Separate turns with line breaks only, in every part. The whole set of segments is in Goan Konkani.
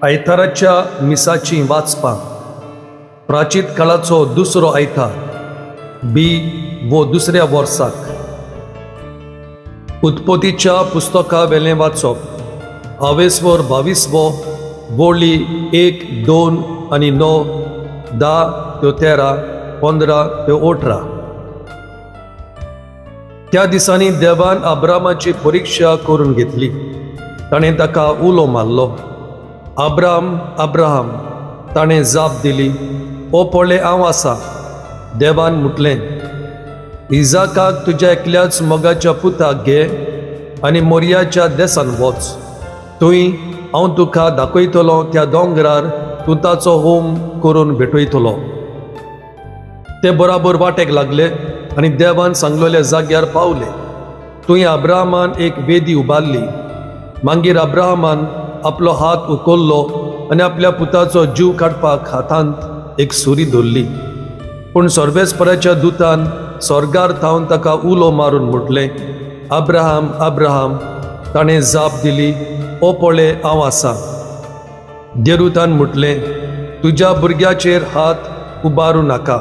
आयताराच्या मिसाचीं वाचपां. प्राचीत काळाचो दुसरो आयतार बी वो दुसऱ्या वर्साक. उत्पत्तीच्या पुस्तका वेलें वाचप. आवेसवर 22वो वळी 1, 2 आनी 9, 10 ते 13, 15 ते 18. त्या दिसांनी देवान अब्रामाची परिक्षा करून घेतली. ताणें ताका उलो मारलो, अब्राम अब्राहम. ताणें जाप दिली, ओ पळय हांव आसा. देवान म्हटलें, इजाकाक तुज्या एकल्याच मोगाच्या पुताक घे आनी मोरियाच्या देसान वच. थंय हांव तुका दाखयतलो त्या दोंगरार तूं ताचो होम करून भेटयतलो. ते बराबर वाटेक लागले आनी देवान सांगलेल्या जाग्यार पावले. थंय अब्राहमान एक वेदी उबारली. मागीर अब्राहमान आपलो हात उखल्लो आनी आपल्या पुताचो जीव काडपाक हातांत एक सुरी धरली. पूण सर्वेस्पराच्या दुतान स्वर्गार थावन ताका उलो मारून म्हटलें, अब्राहम अब्राहम. ताणें जाप दिली, ओ पळय हांव आसा. देरुतान म्हटलें, तुज्या भुरग्याचेर हात उबारूं नाका,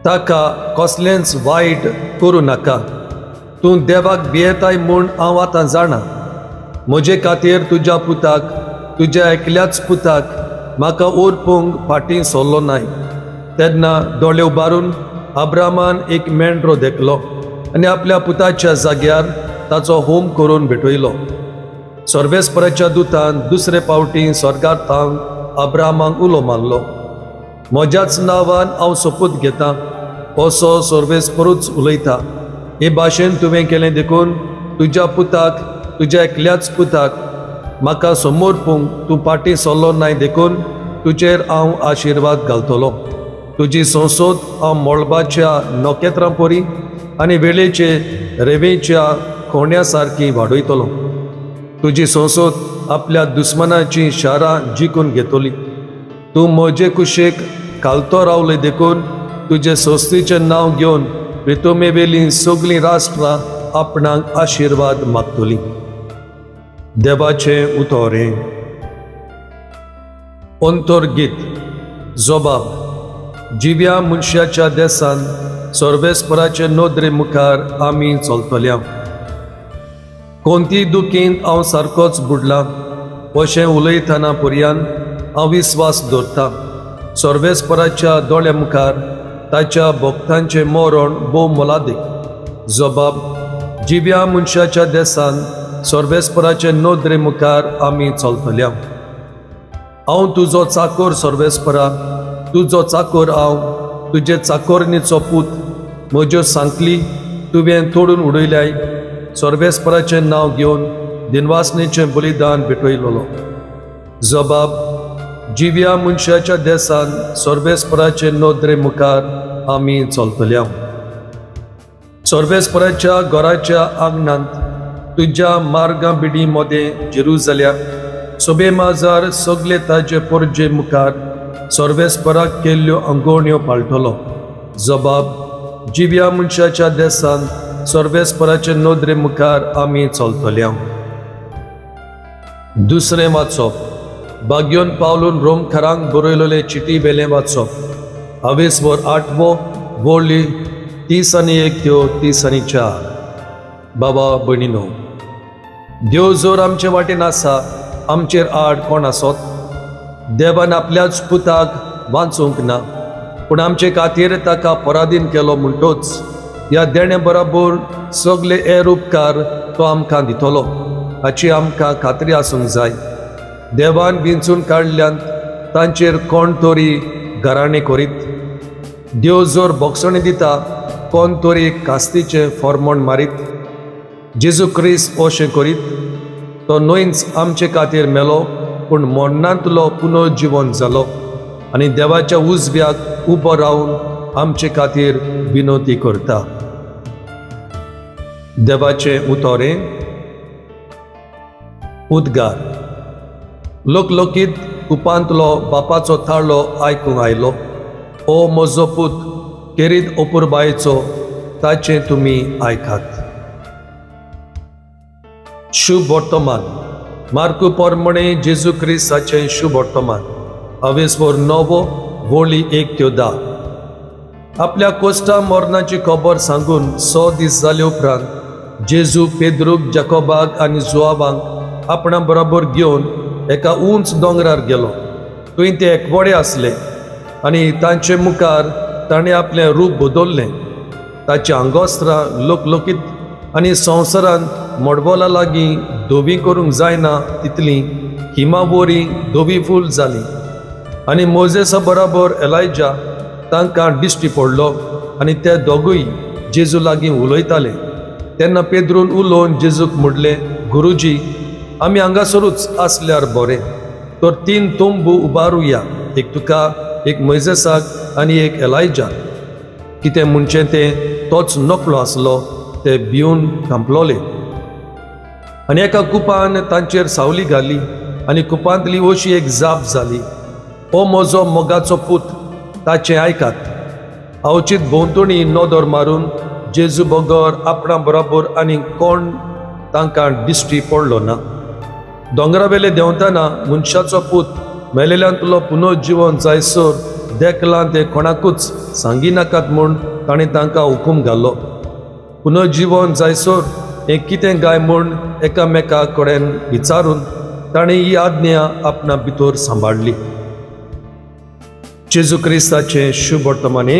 ताका कसलेंच वायट करूं नाका. तूं देवाक भियेताय म्हूण हांव आतां जाणा. म्हजे खातीर तुज्या पुताक, तुज्या एकल्याच पुताक म्हाका ओरपूंक फाटीं सरलो नाय. तेन्ना दोळे उबारून अब्राहमान एक मेंढरो देखलो आनी आपल्या पुताच्या जाग्यार ताचो होम करून भेटयलो. सर्वेस्पराच्या दुतान दुसरे पावटी स्वर्गार थावन अब्राहमाक उलो मारलो, म्हज्याच नांवान हांव सोपूत घेतां, असो सर्वेस्परूच उलयता. हे भाशेन तुवें केलें देखून तुज्या पुताक, तुज्या एकल्याच पुताक म्हाका समर्पूंक तूं फाटीं सरलो नाय देखून तुजेर हांव आशिर्वाद घालतलो. तुजी संसद हांव मळबाच्या नखेत्रां परी आनी वेळेचे रेवेच्या कोण्या सारकी वाडयतलो. तुजी संसद आपल्या दुस्मनाची शारां जिखून घेतली. तूं म्हजे कुशेक घालतो रावले देखून तुजे संस्थेचें नांव घेवन प्रितोमेवेलीं सगळीं राष्ट्रां आपणाक आशिर्वाद मागतली. देवाचें उतोरें. अंतर्गीत. जबाब. जिव्या मनशाच्या देसान सर्वेस्पराचे नदरे मुखार आमी चलतल्या. कोणती दुखींत हांव सारकोच बुडलां अशें उलयतना पर्यान हांव विस्वास दवरता. सर्वेस्पराच्या दोळ्या मुखार ताच्या भक्तांचें मरण भोव मोलादीक. जबाब. जिव्या मनशाच्या देसान सर्वेस्पराचे नदरे मुखार आमी चलतल्या. हांव तुजो चाकोर सर्वेस्परा, तुजो चाकोर हांव, तुजे चाकोरणीचो पूत. म्हज्यो सांकली तुवें तोडून उडयल्याय. सर्वेस्पराचें नांव घेवन दिनवासनेचें बलिदान भेटयलोलो. जबाब. जिव्या मनशाच्या देसान सर्वेस्पराचे नदरे मुखार आमी चलतल्या. सर्वेस्पराच्या घराच्या आंगणांत तुज्या मार्गां बिडी मदें जेरुजाल्या सोबे माजार सगळे ताजे पोरजे मुखार सर्वेस्पराक केल्ल्यो अंगोवण्यो पाळटलो. जबाब. जिव्या मनशाच्या देसान सर्वेस्पराचे नदरे मुखार आमी चलतल्या. दुसरें वाचप. बाग्योन पावलून रोमखरांक बरयलेले चिटी वेलें वाचप. आवेसवर 8वो वळी 30 आनी 1 त्यो 30 आनी 4. बाबा भयणीनो, देव जोर आमचे वाटेन आसा, आमचेर आड कोण आसत? देवान आपल्याच पुताक वाचूंक ना, पूण आमचे खातीर ताका पराधीन केलो म्हणटोच ह्या देणे बराबर सगळे हेर उपकार तो आमकां दितलो हाची आमकां खात्री आसूंक जाय. देवान विंचून काडल्यान तांचेर कोण तरी घराणें करीत. देव जोर बोगसणी दिता, कोण तरी कास्तीचें फॉर्मोण मारीत. जेजू क्रिस्त अशें करीत. तो न्हयच आमचे खातीर मेलो, पूण मरणांतलो पुनर्जिवन जालो आनी देवाच्या उजव्याक उबो रावन आमचे खातीर विनोती करता. देवाचें उतोरें. उद्गार. लोकलोकीत कुपांतलो बापाचो थाळो आयकूंक आयलो, ओ म्हजो पूत केरीत अपुरबायेचो, ताचें तुमी आयकात. शुभ वर्तमान. मार्कू पोरमणे जेजू क्रिस्ताचें शुभवर्तमान अवेस्वर 9 वळी 1 ते 10. आपल्या कोस्टा मरणाची खबर सांगून 100 दीस जाले उपरांत जेजू पेद्रूक, जाकोबाक आनी जुआबाक आपणा बरोबर घेवन एका उंच दोंगरार गेलो. थंय ते एकवडे आसले आनी तांचे मुखार ताणें आपलें रूप बदल्लें. ताचीं आंगोस्त्रां लोकलोकीत आनी संवसारांत मडबोला लागीं धवी करूंक जायना तितली हिमा वरी धवी फूल जाली. आनी मोजेसा बराबर एलायजा तांकां दिश्टी पडलो आनी ते दोगूय जेजू लागीं उलयताले. तेन्ना पेद्रून उलोवन जेजूक म्हणलें, गुरुजी, आमी हांगासरूच आसल्यार बरें, तर 3 तंबू उबारुया, एक तुका, एक मोयजेसाक आनी एक एलायजाक. कितें म्हणचें तें तोच नकळो आसलो. ते भिवन कांपलोले आनी एका कुपान तांचेर सावली घाली आनी कुपांतली अशी एक जाप जाली, हो म्हजो मोगाचो पूत, ताचें आयकात. अवचीत भोंवतणी नदर मारून जेजू बगर आपणा बरोबर आनी कोण तांकां दिश्टी पडलो ना. दोंगरावेले देंवतना मनशाचो पूत मेलेल्यांतलो पुनर्जिवन जायसर देखलां तें कोणाकूच सांगिनाकात म्हूण ताणें तांकां हुकूम घालो. पुनर्जिवन जायसर हें कितें काय म्हूण एकामेका कडेन विचारून ताणें ही आज्ञा आपणा भितर सांबाळ्ळी. जेजू क्रिस्ताचें शुभवर्तमाने.